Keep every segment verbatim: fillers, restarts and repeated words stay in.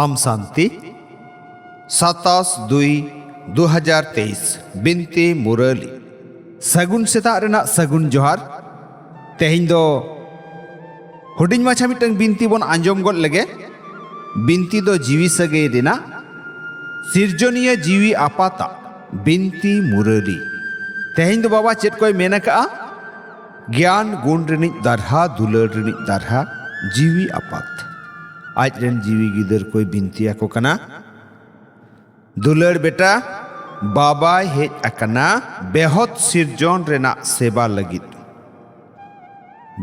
ᱟᱢ ᱥᱟᱱᱛᱤ, ᱥᱟᱛᱟᱥ ᱫᱩᱭ ᱫᱩ ᱦᱟᱡᱟᱨ ᱛᱮᱭᱤᱥ, ᱵᱤᱱᱛᱤ ᱢᱩᱨᱟᱹᱞᱤ᱾ ᱥᱟᱹᱜᱩᱱ ᱥᱮᱛᱟᱜ ᱨᱮᱱᱟᱜ ᱥᱟᱹᱜᱩᱱ ᱡᱚᱦᱟᱨ᱾ ᱛᱮᱦᱮᱧ ᱫᱚ ᱦᱩᱰᱤᱧ ᱢᱟᱪᱷᱟ ᱢᱤᱫᱴᱟᱝ ᱵᱤᱱᱛᱤ ᱵᱚᱱ ᱟᱸᱡᱚᱢ ᱜᱚᱫ ᱞᱮᱜᱮ᱾ ᱵᱤᱱᱛᱤ ᱫᱚ ᱡᱤᱣᱤ ᱥᱟᱹᱜᱟᱹᱭ ᱨᱮᱱᱟᱜ, ᱥᱤᱨᱡᱚᱱᱤᱭᱟᱹ ᱡᱤᱣᱤ ᱟᱯᱟᱛᱟᱜ ᱵᱤᱱᱛᱤ ᱢᱩᱨᱟᱹᱞᱤ᱾ ᱛᱮᱦᱮᱧ ᱫᱚ ᱵᱟᱵᱟ ᱪᱮᱫ ᱠᱚᱭ ᱢᱮᱱ ᱟᱠᱟᱜᱼᱟ? ᱜᱮᱭᱟᱱ ᱜᱩᱱ ᱨᱤᱱᱤᱡ ᱫᱟᱨᱦᱟ, ᱫᱩᱞᱟᱹᱲ ᱨᱤᱱᱤᱡ ᱫᱟᱨᱦᱟ, ᱡᱤᱣᱤ ᱟᱯᱟᱛ᱾ ᱟᱡ ᱨᱮᱱ ᱡᱤᱣᱤ ᱜᱤᱫᱟᱹᱨ ᱠᱚᱭ ᱵᱤᱱᱛᱤ ᱟᱠᱚ ᱠᱟᱱᱟ, ᱫᱩᱞᱟᱹᱲ ᱵᱮᱴᱟ, ᱵᱟᱵᱟᱭ ᱦᱮᱡ ᱟᱠᱟᱱᱟ ᱵᱮᱦᱚᱛ ᱥᱤᱨᱡᱚᱱ ᱨᱮᱱᱟᱜ ᱥᱮᱵᱟ ᱞᱟᱹᱜᱤᱫ᱾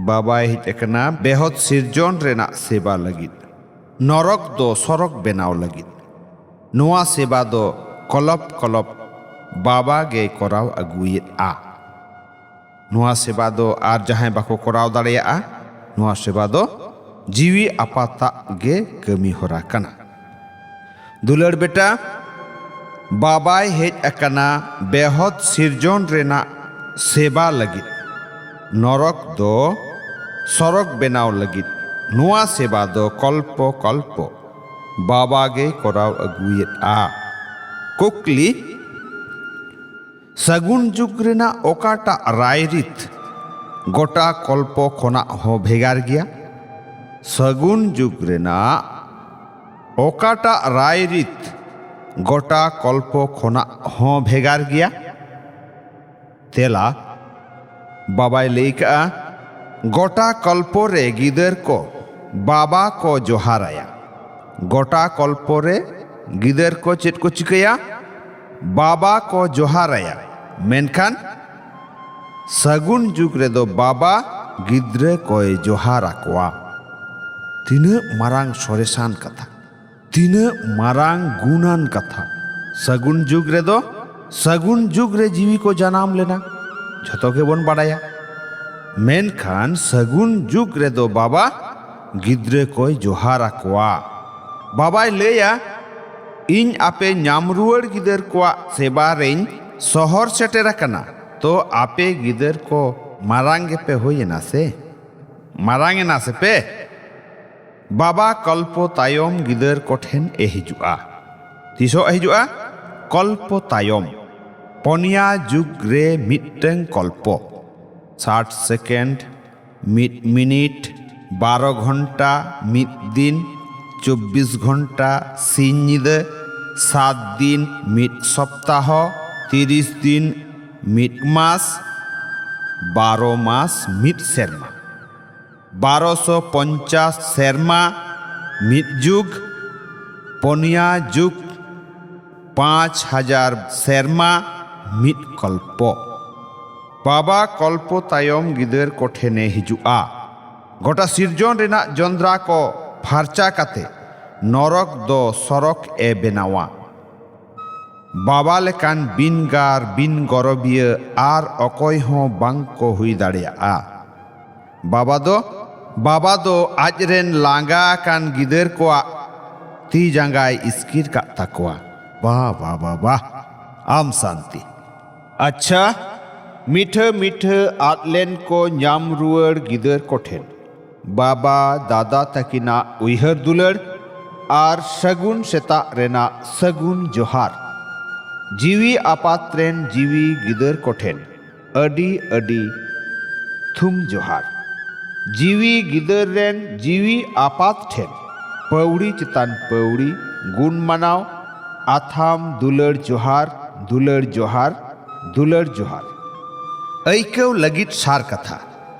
ᱵᱟᱵᱟᱭ ᱦᱮᱡ ᱟᱠᱟᱱᱟ ᱵᱮᱦᱚᱛ ᱥᱤᱨᱡᱚᱱ ᱨᱮᱱᱟᱜ ᱥᱮᱵᱟ ᱞᱟᱹᱜᱤᱫ, ᱱᱚᱨᱚᱠ ᱫᱚ ᱥᱚᱨᱚᱜ ᱵᱮᱱᱟᱣ ᱞᱟᱹᱜᱤᱫ᱾ ᱱᱚᱣᱟ ᱥᱮᱵᱟ ᱫᱚ ᱠᱚᱞᱚᱯ ᱠᱚᱞᱚᱯ ᱵᱟᱵᱟ ᱜᱮᱭ ᱠᱚᱨᱟᱣ ᱟᱹᱜᱩᱭᱮᱫᱼᱟ᱾ ᱱᱚᱣᱟ ᱥᱮᱵᱟ ᱫᱚ ᱟᱨ ᱡᱟᱦᱟᱸᱭ ᱵᱟᱠᱚ ᱠᱚᱨᱟᱣ ᱫᱟᱲᱮᱭᱟᱜᱼᱟ᱾ ᱱᱚᱣᱟ ᱥᱮᱵᱟ ᱫᱚ ᱡᱤᱣᱤ ᱟᱯᱟᱛᱟᱜ ᱜᱮ ᱠᱟᱹᱢᱤ ᱦᱚᱨᱟ ᱠᱟᱱᱟ᱾ ᱫᱩᱞᱟᱹᱲ ᱵᱮᱴᱟ, ᱵᱟᱵᱟᱭ ᱦᱮᱡ ᱟᱠᱟᱱᱟ ᱵᱮᱦᱚᱛ ᱥᱤᱨᱡᱚᱱ ᱨᱮᱱᱟᱜ ᱥᱮᱵᱟ ᱞᱟᱹᱜᱤᱫ, ᱱᱚᱨᱚᱠ ᱫᱚ ᱥᱚᱨᱚᱜ ᱵᱮᱱᱟᱣ ᱞᱟᱹᱜᱤᱫ᱾ ᱱᱚᱣᱟ ᱥᱮᱵᱟ ᱫᱚ ᱠᱚᱞᱯᱚ ᱠᱚᱞᱯᱚ ᱵᱟᱵᱟ ᱜᱮᱭ ᱠᱚᱨᱟᱣ ᱟᱹᱜᱩᱭᱮᱫᱼᱟ᱾ ᱠᱩᱠᱞᱤ, ᱥᱟᱹᱜᱩᱱ ᱡᱩᱜᱽ ᱨᱮᱱᱟᱜ ᱚᱠᱟᱴᱟᱜ ᱨᱟᱭᱨᱤᱛ ᱜᱚᱴᱟ ᱠᱚᱞᱯᱚ ᱠᱷᱚᱱᱟᱜ ᱦᱚᱸ ᱵᱷᱮᱜᱟᱨ ᱜᱮᱭᱟ? ᱥᱟᱹᱜᱩᱱ ᱡᱩᱜᱽ ᱨᱮᱱᱟᱜ ᱚᱠᱟᱴᱟᱜ ᱨᱟᱭᱨᱤᱛ ᱜᱚᱴᱟ ᱠᱚᱞᱯᱚ ᱠᱷᱚᱱᱟᱜ ᱦᱚᱸ ᱵᱷᱮᱜᱟᱨ ᱜᱮᱭᱟ? ᱛᱮᱞᱟ, ᱵᱟᱵᱟᱭ ᱞᱟᱹᱭ ᱠᱟᱜᱼᱟ, ᱜᱚᱴᱟ ᱠᱚᱞᱯᱚ ᱨᱮ ᱜᱤᱫᱟᱹᱨ ᱠᱚ ᱵᱟᱵᱟ ᱠᱚ ᱡᱚᱦᱟᱨᱟᱭᱟ᱾ ᱜᱚᱴᱟ ᱠᱚᱞᱯᱚ ᱨᱮ ᱜᱤᱫᱟᱹᱨ ᱠᱚ ᱪᱮᱫ ᱠᱚ ᱪᱤᱠᱟᱹᱭᱟ? ᱵᱟᱵᱟ ᱠᱚ ᱡᱚᱦᱟᱨᱟᱭᱟ᱾ ᱢᱮᱱᱠᱷᱟᱱ ᱥᱟᱹᱜᱩᱱ ᱡᱩᱜᱽ ᱨᱮᱫᱚ ᱵᱟᱵᱟ ᱜᱤᱫᱽᱨᱟᱹ ᱠᱚᱭ ᱡᱚᱦᱟᱨ ᱟᱠᱚᱣᱟ᱾ ᱛᱤᱱᱟᱹᱜ ᱢᱟᱨᱟᱝ ᱥᱚᱨᱮᱥᱟᱱ ᱠᱟᱛᱷᱟ, ᱛᱤᱱᱟᱹᱜ ᱢᱟᱨᱟᱝ ᱜᱩᱱᱟᱱ ᱠᱟᱛᱷᱟ! ᱥᱟᱹᱜᱩᱱ ᱡᱩᱜᱽ ᱨᱮᱫᱚ ᱥᱟᱹᱜᱩᱱ ᱡᱩᱜᱽ ᱨᱮ ᱡᱤᱣᱤ ᱠᱚ ᱡᱟᱱᱟᱢ ᱞᱮᱱᱟ, ᱡᱷᱚᱛᱚ ᱜᱮᱵᱚᱱ ᱵᱟᱰᱟᱭᱟ᱾ ᱢᱮᱱᱠᱷᱟᱱ ᱥᱟᱹᱜᱩᱱ ᱡᱩᱜᱽ ᱨᱮᱫᱚ ᱵᱟᱵᱟ ᱜᱤᱫᱽᱨᱟᱹ ᱠᱚᱭ ᱡᱚᱦᱟᱨ ᱟᱠᱚᱣᱟ᱾ ᱵᱟᱵᱟᱭ ᱞᱟᱹᱭᱟ, "ᱤᱧ ᱟᱯᱮ ᱧᱟᱢ ᱨᱩᱣᱟᱹᱲ ᱜᱤᱫᱟᱹᱨ ᱠᱚᱣᱟᱜ ᱥᱮᱵᱟ ᱨᱮᱧ ᱥᱚᱦᱚᱨ ᱥᱮᱴᱮᱨ ᱟᱠᱟᱱᱟ, ᱛᱚ ᱟᱯᱮ ᱜᱤᱫᱟᱹᱨ ᱠᱚ ᱢᱟᱨᱟᱝ ᱜᱮᱯᱮ ᱦᱩᱭ ᱮᱱᱟ ᱥᱮ? ᱢᱟᱨᱟᱝ ᱮᱱᱟ ᱥᱮ ᱯᱮ?" ᱵᱟᱵᱟ ᱠᱚᱞᱯᱚ ᱛᱟᱭᱚᱢ ᱜᱤᱫᱟᱹᱨ ᱠᱚᱴᱷᱮᱱ ᱮ ᱦᱤᱡᱩᱜᱼᱟ᱾ ᱛᱤᱥᱚᱜ ᱮ ᱦᱤᱡᱩᱜᱼᱟ? ᱠᱚᱞᱯᱚ ᱛᱟᱭᱚᱢ᱾ ᱯᱚᱱᱭᱟ ᱡᱩᱜᱽ ᱨᱮ ᱢᱤᱫᱴᱟᱹᱝ ᱠᱚᱞᱯᱚ᱾ ᱥᱟᱴ ᱥᱮᱠᱮᱱᱰ, ᱢᱤᱫ ᱢᱤᱱᱤᱴ, ᱵᱟᱨᱚ ᱜᱷᱚᱱᱴᱟ, ᱢᱤᱫ ᱫᱤᱱ, ᱪᱚᱵᱵᱤᱥ ᱜᱷᱚᱱᱴᱟ, ᱥᱤᱧ ᱧᱤᱫᱟᱹ, ᱥᱟᱛ ᱫᱤᱱ, ᱢᱤᱫ ᱥᱚᱯᱛᱟᱦᱚ, ᱛᱤᱨᱤᱥ ᱫᱤᱱ, ᱢᱤᱫ ᱢᱟᱥ, ᱵᱟᱨᱚ ᱢᱟᱥ, ᱢᱤᱫ ᱥᱮᱨᱢᱟ᱾ ᱵᱟᱨᱚᱥᱚ ᱯᱚᱧᱪᱟᱥ ᱥᱮᱨᱢᱟ, ᱢᱤᱫ ᱡᱩᱜᱽ, ᱯᱚᱱᱭᱟ ᱡᱩᱜᱽ, ᱯᱟᱸᱪ ᱦᱟᱡᱟᱨ ᱥᱮᱨᱢᱟ, ᱢᱤᱫ ᱠᱚᱞᱯᱚ᱾ ᱵᱟᱵᱟ ᱠᱚᱞᱯᱚ ᱛᱟᱭᱚᱢ ᱜᱤᱫᱟᱹᱨ ᱠᱚᱴᱷᱮᱱᱮ ᱦᱤᱡᱩᱜᱼᱟ᱾ ᱜᱚᱴᱟ ᱥᱤᱨᱡᱚᱱ ᱨᱮᱱᱟᱜ ᱡᱚᱸᱫᱽᱨᱟ ᱠᱚ ᱯᱷᱟᱨᱪᱟ ᱠᱟᱛᱮ ᱱᱚᱨᱚᱠ ᱫᱚ ᱥᱚᱨᱚᱠ ᱮ ᱵᱮᱱᱟᱣᱟ᱾ ᱵᱟᱵᱟ ᱞᱮᱠᱟᱱ ᱵᱤᱱ ᱜᱟᱨ, ᱵᱤᱱ ᱜᱚᱨᱚᱵᱤᱭᱟᱹ ᱟᱨ ᱚᱠᱚᱭ ᱦᱚᱸ ᱵᱟᱝ ᱠᱚ ᱦᱩᱭ ᱫᱟᱲᱮᱭᱟᱜᱼᱟ᱾ ᱵᱟᱵᱟ ᱫᱚ, ᱵᱟᱵᱟ ᱫᱚ ᱟᱡ ᱨᱮᱱ ᱞᱟᱸᱜᱟ ᱟᱠᱟᱱ ᱜᱤᱫᱟᱹᱨ ᱠᱚᱣᱟᱜ ᱛᱤ ᱡᱟᱸᱜᱟᱭ ᱤᱥᱠᱤᱨ ᱠᱟᱜ ᱛᱟᱠᱚᱣᱟ᱾ ᱵᱟ, ᱵᱟ, ᱵᱟ, ᱵᱟ, ᱟᱢ ᱥᱟᱱᱛᱤ᱾ ᱟᱪᱪᱷᱟ, ᱢᱤᱴᱷᱟᱹ ᱢᱤᱴᱷᱟᱹ ᱟᱫ ᱞᱮᱱ ᱠᱚ ᱧᱟᱢ ᱨᱩᱣᱟᱹᱲ ᱜᱤᱫᱟᱹᱨ ᱠᱚᱴᱷᱮᱱ ᱵᱟᱵᱟ ᱫᱟᱫᱟ ᱛᱟᱹᱠᱤᱱᱟᱜ ᱩᱭᱦᱟᱹᱨ ᱫᱩᱞᱟᱹᱲ ᱟᱨ ᱥᱟᱹᱜᱩᱱ ᱥᱮᱛᱟᱜ ᱨᱮᱱᱟᱜ ᱥᱟᱹᱜᱩᱱ ᱡᱚᱦᱟᱨ᱾ ᱡᱤᱣᱤ ᱟᱯᱟᱛ ᱨᱮᱱ ᱡᱤᱣᱤ ᱜᱤᱫᱟᱹᱨ ᱠᱚᱴᱷᱮᱱ ᱟᱹᱰᱤ ᱟᱹᱰᱤ ᱛᱷᱩᱢ ᱡᱚᱦᱟᱨ᱾ ᱡᱤᱣᱤ ᱜᱤᱫᱟᱹᱨ ᱨᱮᱱ ᱡᱤᱣᱤ ᱟᱯᱟᱛ ᱴᱷᱮᱱ ᱯᱟᱹᱣᱲᱤ ᱪᱮᱛᱟᱱ ᱯᱟᱹᱣᱲᱤ ᱜᱩᱱ ᱢᱟᱱᱟᱣ, ᱟᱛᱷᱟᱢ ᱫᱩᱞᱟᱹᱲ ᱡᱚᱦᱟᱨ, ᱫᱩᱞᱟᱹᱲ ᱡᱚᱦᱟᱨ, ᱫᱩᱞᱟᱹᱲ ᱡᱚᱦᱟᱨ᱾ ᱟᱹᱭᱠᱟᱹᱣ ᱞᱟᱹᱜᱤᱫ ᱥᱟᱨ ᱠᱟᱛᱷᱟ᱾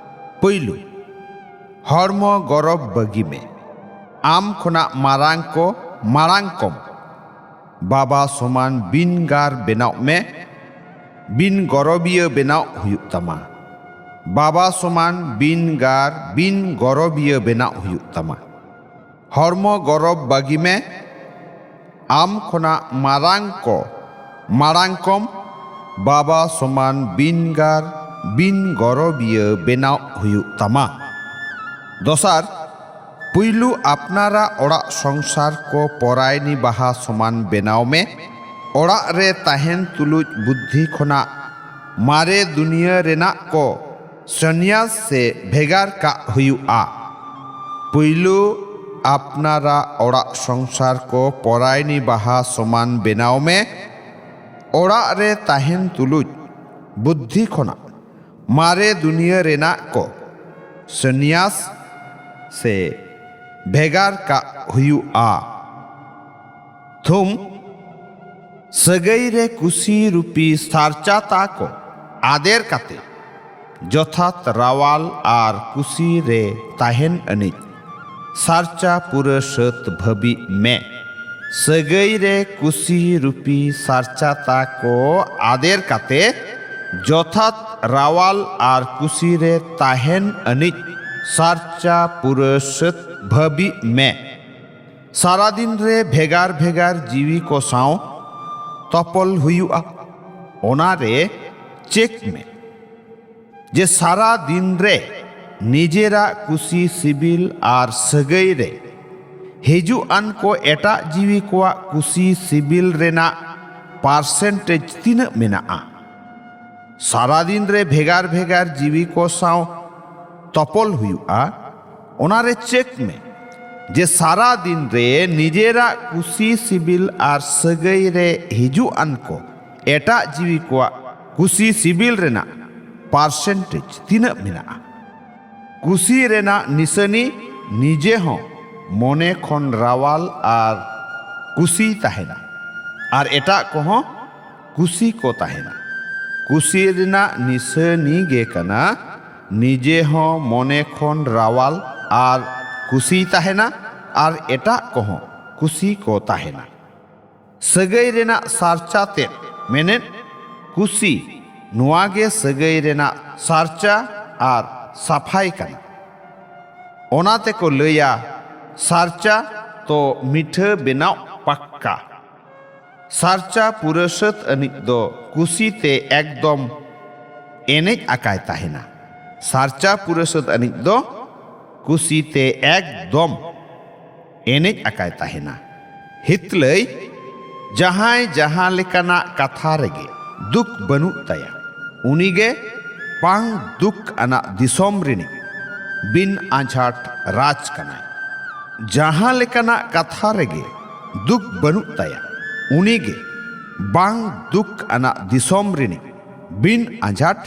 ᱯᱩᱭᱞᱩ, ᱦᱚᱲᱢᱚ ᱜᱚᱨᱚᱵ ᱵᱟᱹᱜᱤ ᱢᱮ᱾ ᱟᱢ ᱠᱷᱚᱱᱟᱜ ᱢᱟᱨᱟᱝ ᱠᱚ ᱢᱟᱲᱟᱝ ᱠᱚᱢ᱾ ᱵᱟᱵᱟ ᱥᱚᱢᱟᱱ ᱵᱤᱱ ᱜᱟᱨ ᱵᱮᱱᱟᱣ ᱢᱮ᱾ ᱵᱤᱱ ᱜᱚᱨᱚᱵᱤᱭᱟᱹ ᱵᱮᱱᱟᱣ ᱦᱩᱭᱩᱜ ᱛᱟᱢᱟ᱾ ᱵᱟᱵᱟ ᱥᱚᱢᱟᱱ ᱵᱤᱱ ᱜᱟᱨ, ᱵᱤᱱ ᱜᱚᱨᱚᱵᱤᱭᱟᱹ ᱵᱮᱱᱟᱣ ᱦᱩᱭᱩᱜ ᱛᱟᱢᱟ᱾ ᱦᱚᱲᱢᱚ ᱜᱚᱨᱚᱵ ᱵᱟᱹᱜᱤ ᱢᱮ᱾ ᱟᱢ ᱠᱷᱚᱱᱟᱜ ᱢᱟᱨᱟᱝ ᱠᱚ ᱢᱟᱲᱟᱝ ᱠᱚᱢ᱾ ᱵᱟᱵᱟ ᱥᱚᱢᱟᱱ ᱵᱤᱱ ᱜᱟᱨ, ᱵᱤᱱ ᱜᱚᱨᱚᱵᱤᱭᱟᱹ ᱵᱮᱱᱟᱣ ᱦᱩᱭᱩᱜ ᱛᱟᱢᱟ᱾ ᱫᱚᱥᱟᱨ, ᱯᱩᱭᱞᱩ ᱟᱯᱱᱟᱨᱟᱜ ᱚᱲᱟᱜ ᱥᱚᱝᱥᱟᱨ ᱠᱚ ᱯᱚᱨᱟᱭᱱᱤ ᱵᱟᱦᱟ ᱥᱚᱢᱟᱱ ᱵᱮᱱᱟᱣ ᱢᱮ᱾ ᱚᱲᱟᱜ ᱨᱮ ᱛᱟᱦᱮᱱ ᱛᱩᱞᱩᱡ ᱵᱩᱫᱽᱫᱷᱤ ᱠᱷᱚᱱᱟᱜ ᱢᱟᱨᱮ ᱫᱩᱱᱤᱭᱟᱹ ᱨᱮᱱᱟᱜ ᱠᱚ ᱥᱚᱱᱭᱟᱥ ᱥᱮ ᱵᱷᱮᱜᱟᱨ ᱠᱟᱜ ᱦᱩᱭᱩᱜᱼᱟ᱾ ᱯᱩᱭᱞᱩ ᱟᱯᱱᱟᱨᱟᱜ ᱚᱲᱟᱜ ᱥᱚᱝᱥᱟᱨ ᱠᱚ ᱯᱚᱨᱟᱭᱱᱤ ᱵᱟᱦᱟ ᱥᱚᱢᱟᱱ ᱵᱮᱱᱟᱣ ᱢᱮ᱾ ᱚᱲᱟᱜ ᱨᱮ ᱛᱟᱦᱮᱱ ᱛᱩᱞᱩᱡ ᱵᱩᱫᱽᱫᱷᱤ ᱠᱷᱚᱱᱟᱜ ᱢᱟᱨᱮ ᱫᱩᱱᱤᱭᱟᱹ ᱨᱮᱱᱟᱜ ᱠᱚ ᱥᱚᱱᱭᱟᱥ ᱥᱮ ᱵᱷᱮᱜᱟᱨ ᱠᱟᱜ ᱦᱩᱭᱩᱜᱼᱟ᱾ ᱛᱷᱩᱢ, ᱥᱟᱹᱜᱟᱹᱭ ᱨᱮ ᱠᱩᱥᱤ ᱨᱩᱯᱤ ᱥᱟᱨᱪᱟ ᱛᱟᱠᱚ ᱟᱫᱮᱨ ᱠᱟᱛᱮ ᱡᱚᱛᱷᱟᱛ ᱨᱟᱣᱟᱞ ᱟᱨ ᱠᱩᱥᱤ ᱨᱮ ᱛᱟᱦᱮᱱ ᱟᱹᱱᱤᱡ ᱥᱟᱨᱪᱟ ᱯᱩᱨᱟᱹ ᱥᱟᱹᱛ ᱵᱷᱟᱹᱵᱤᱜ ᱢᱮ᱾ ᱥᱟᱹᱜᱟᱹᱭ ᱨᱮ ᱠᱩᱥᱤ ᱨᱩᱯᱤ ᱥᱟᱨᱪᱟ ᱛᱟᱠᱚ ᱟᱫᱮᱨ ᱠᱟᱛᱮ ᱡᱚᱛᱷᱟᱛ ᱨᱟᱣᱟᱞ ᱟᱨ ᱠᱩᱥᱤ ᱨᱮ ᱛᱟᱦᱮᱱ ᱟᱹᱱᱤᱡ ᱥᱟᱨᱪᱟ ᱯᱩᱨᱟᱹ ᱥᱟᱹᱛ ᱵᱷᱟᱹᱵᱤᱜ ᱢᱮ᱾ ᱥᱟᱨᱟ ᱫᱤᱱ ᱨᱮ ᱵᱷᱮᱜᱟᱨ ᱵᱷᱮᱜᱟᱨ ᱡᱤᱣᱤ ᱠᱚ ᱥᱟᱶ ᱛᱚᱯᱚᱞ ᱦᱩᱭᱩᱜᱼᱟ᱾ ᱚᱱᱟ ᱨᱮ ᱪᱮᱠ ᱢᱮ ᱡᱮ ᱥᱟᱨᱟ ᱫᱤᱱ ᱨᱮ ᱱᱤᱡᱮᱨᱟᱜ ᱠᱩᱥᱤ ᱥᱤᱵᱤᱞ ᱟᱨ ᱥᱟᱹᱜᱟᱹᱭ ᱨᱮ ᱦᱤᱡᱩᱜ ᱟᱱ ᱠᱚ ᱮᱴᱟᱜ ᱡᱤᱣᱤ ᱠᱚᱣᱟᱜ ᱠᱩᱥᱤ ᱥᱤᱵᱤᱞ ᱨᱮᱱᱟᱜ ᱯᱟᱨᱥᱮᱱᱴᱮᱡᱽ ᱛᱤᱱᱟᱹᱜ ᱢᱮᱱᱟᱜᱼᱟ᱾ ᱥᱟᱨᱟ ᱫᱤᱱ ᱨᱮ ᱵᱷᱮᱜᱟᱨ ᱵᱷᱮᱜᱟᱨ ᱡᱤᱣᱤ ᱠᱚ ᱥᱟᱶ ᱛᱚᱯᱚᱞ ᱦᱩᱭᱩᱜᱼᱟ, ᱚᱱᱟ ᱨᱮ ᱪᱮᱠ ᱢᱮ ᱡᱮ ᱥᱟᱨᱟ ᱫᱤᱱ ᱨᱮ ᱱᱤᱡᱮᱨᱟᱜ ᱠᱩᱥᱤ ᱥᱤᱵᱤᱞ ᱟᱨ ᱥᱟᱹᱜᱟᱹᱭ ᱨᱮ ᱦᱤᱡᱩᱜ ᱟᱱ ᱠᱚ ᱮᱴᱟᱜ ᱡᱤᱣᱤ ᱠᱚᱣᱟᱜ ᱠᱩᱥᱤ ᱥᱤᱵᱤᱞ ᱨᱮᱱᱟᱜ ᱯᱟᱨᱥᱮᱱᱴᱮᱡᱽ ᱛᱤᱱᱟᱹᱜ ᱢᱮᱱᱟᱜᱼᱟ᱾ ᱠᱩᱥᱤ ᱨᱮᱱᱟᱜ ᱱᱤᱥᱟᱹᱱᱤ ᱱᱤᱡᱮ ᱦᱚᱸ ᱢᱚᱱᱮ ᱠᱷᱚᱱ ᱨᱟᱣᱟᱞ ᱟᱨ ᱠᱩᱥᱤ ᱛᱟᱦᱮᱱᱟ, ᱟᱨ ᱮᱴᱟᱜ ᱠᱚᱦᱚᱸ ᱠᱩᱥᱤ ᱠᱚ ᱛᱟᱦᱮᱱᱟ᱾ ᱠᱩᱥᱤ ᱨᱮᱱᱟᱜ ᱱᱤᱥᱟᱹᱱᱤ ᱜᱮ ᱠᱟᱱᱟ ᱱᱤᱡᱮ ᱦᱚᱸ ᱢᱚᱱᱮ ᱠᱷᱚᱱ ᱨᱟᱣᱟᱞ ᱟᱨ ᱠᱩᱥᱤ ᱛᱟᱦᱮᱱᱟ, ᱟᱨ ᱮᱴᱟᱜ ᱠᱚᱦᱚᱸ ᱠᱩᱥᱤ ᱠᱚ ᱛᱟᱦᱮᱱᱟ᱾ ᱥᱟᱹᱜᱟᱹᱭ ᱨᱮᱱᱟᱜ ᱥᱟᱨᱪᱟ ᱛᱮᱫ ᱢᱮᱱᱮᱫ ᱠᱩᱥᱤ, ᱱᱚᱣᱟ ᱜᱮ ᱥᱟᱹᱜᱟᱹᱭ ᱨᱮᱱᱟᱜ ᱥᱟᱨᱪᱟ ᱟᱨ ᱥᱟᱯᱷᱟᱭ ᱠᱟᱱᱟ᱾ ᱚᱱᱟ ᱛᱮᱠᱚ ᱞᱟᱹᱭᱟ, ᱥᱟᱨᱪᱟ ᱛᱚ ᱢᱤᱴᱷᱟᱹ ᱵᱮᱱᱟᱣ ᱯᱟᱠᱠᱟ᱾ ᱥᱟᱨᱪᱟ ᱯᱩᱨᱟᱹ ᱥᱟᱹᱛ ᱟᱹᱱᱤᱡ ᱫᱚ ᱠᱩᱥᱤ ᱛᱮ ᱮᱠᱫᱚᱢ ᱮᱱᱮᱡ ᱟᱠᱟᱭ ᱛᱟᱦᱮᱱᱟ᱾ ᱥᱟᱨᱪᱟ ᱯᱩᱨᱟᱹ ᱥᱟᱹᱛ ᱟᱹᱱᱤᱡ ᱫᱚ ᱠᱩᱥᱤ ᱛᱮ ᱮᱠᱫᱚᱢ ᱮᱱᱮᱡ ᱟᱠᱟᱭ ᱛᱟᱦᱮᱱᱟ᱾ ᱦᱤᱛᱞᱟᱹᱭ ᱡᱟᱦᱟᱸᱭ ᱡᱟᱦᱟᱸ ᱞᱮᱠᱟᱱᱟᱜ ᱠᱟᱛᱷᱟ ᱨᱮᱜᱮ ᱫᱩᱠ ᱵᱟᱹᱱᱩᱜ ᱛᱟᱭᱟ, ᱩᱱᱤᱜᱮ ᱵᱟᱝ ᱫᱩᱠ ᱟᱱᱟᱜ ᱫᱤᱥᱚᱢ ᱨᱤᱱᱤᱡ ᱵᱤᱱ ᱟᱸᱡᱷᱟᱴ ᱨᱟᱡᱽ ᱠᱟᱱᱟᱭ᱾ ᱡᱟᱦᱟᱸ ᱞᱮᱠᱟᱱᱟᱜ ᱠᱟᱛᱷᱟ ᱨᱮᱜᱮ ᱫᱩᱠ ᱵᱟᱹᱱᱩᱜ ᱛᱟᱭᱟ, ᱩᱱᱤᱜᱮ ᱵᱟᱝ ᱫᱩᱠ ᱟᱱᱟᱜ ᱫᱤᱥᱚᱢ ᱨᱤᱱᱤᱡ ᱵᱤᱱ ᱟᱸᱡᱷᱟᱴ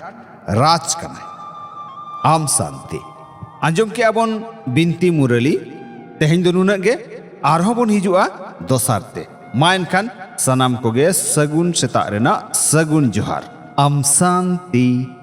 ᱨᱟᱡᱽ ᱠᱟᱱᱟᱭ᱾ ᱟᱢ ᱥᱟᱱᱛᱤ᱾ ᱟᱸᱡᱚᱢ ᱠᱮᱜᱼᱟ ᱵᱚᱱ ᱵᱤᱱᱛᱤ ᱢᱩᱨᱟᱹᱞᱤ᱾ ᱛᱮᱦᱮᱧ ᱫᱚ ᱱᱩᱱᱟᱹᱜ ᱜᱮ, ᱟᱨᱦᱚᱸ ᱵᱚᱱ ᱦᱤᱡᱩᱜᱼᱟ ᱫᱚᱥᱟᱨ ᱛᱮ᱾ ᱢᱟ ᱮᱱᱠᱷᱟᱱ ᱥᱟᱱᱟᱢ ᱠᱚᱜᱮ ᱥᱟᱹᱜᱩᱱ ᱥᱮᱛᱟᱜ ᱨᱮᱱᱟᱜ ᱥᱟᱹᱜᱩᱱ ᱡᱚᱦᱟᱨ᱾ ᱟᱢ ᱥᱟᱱᱛᱤ᱾